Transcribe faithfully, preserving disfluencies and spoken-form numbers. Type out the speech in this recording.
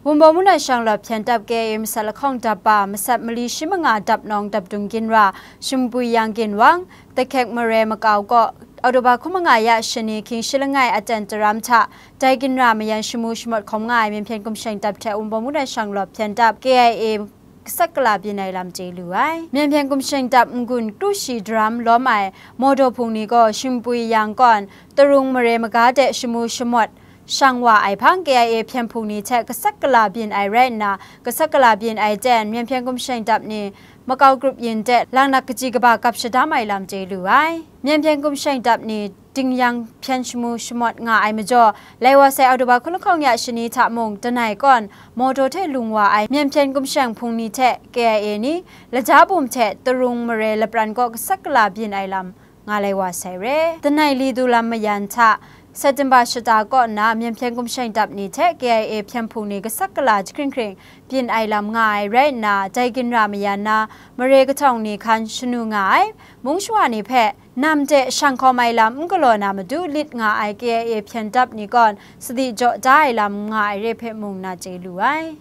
Wunpawng Mungdan Shanglawt hpyen dap K I A masat lahkawng dap ba masat mali shi manga dap nawng dap dung ginra Shingpwi Yang ginwang, Dahkek mare makau kaw Oktoba hkum manga ya shani hkying shi langai aten taram hta dai ginra mayan shamu shamawt hkawm nga ai Myen Hpyen Gumsheng dap hte Wunpawng Mungdan Shanglawt hpyen dap K I A kasak kala byin ai lam chye lu ai. Myen Hpyen Gumsheng dap n-gun kru shi daram lawm ai mawdaw hpung ni gaw Shingpwi Yang kawn Tarung mare maga de shamu shamawt shang wa ai hpang K I A hpyen hpung ni hte kasak kala byin ai rai nna, kasak kala byin ai ten Myen Hpyen Gumsheng dap ni makau grup yin de langnak kaji kaba kap shadam ai lam chye lu ai. Myen Hpyen Gumsheng dap ni dingyang hpyen shamu shamawt nga ai majaw, lai wa sai Oktoba hkum lahkawng ya shani hta mung, danai kawn mawdaw hte lung wa ai Myen Hpyen Gumsheng hpung ni hte K I A ni, Laja Bum hte Tarung mare lapran kaw kasak kala byin ai lam nga lai wa sai re. Danai li du lam mayan hta, September shata kaw nna Myen Hpyen Gumsheng dap ni hte K I A hpyen hpung ni kasak kala jahkring hkring byin ai lam nga ai rai nna, dai ginra mayan na mare kahtawng ni hkan shanu nga ai, mung shawa ni hpe nam de shang hkawm ai lam n galaw na matu lit nga ai K I A hpyen dap ni kawn sadi jaw da ai lam nga ai re hpe mung na chye lu ai.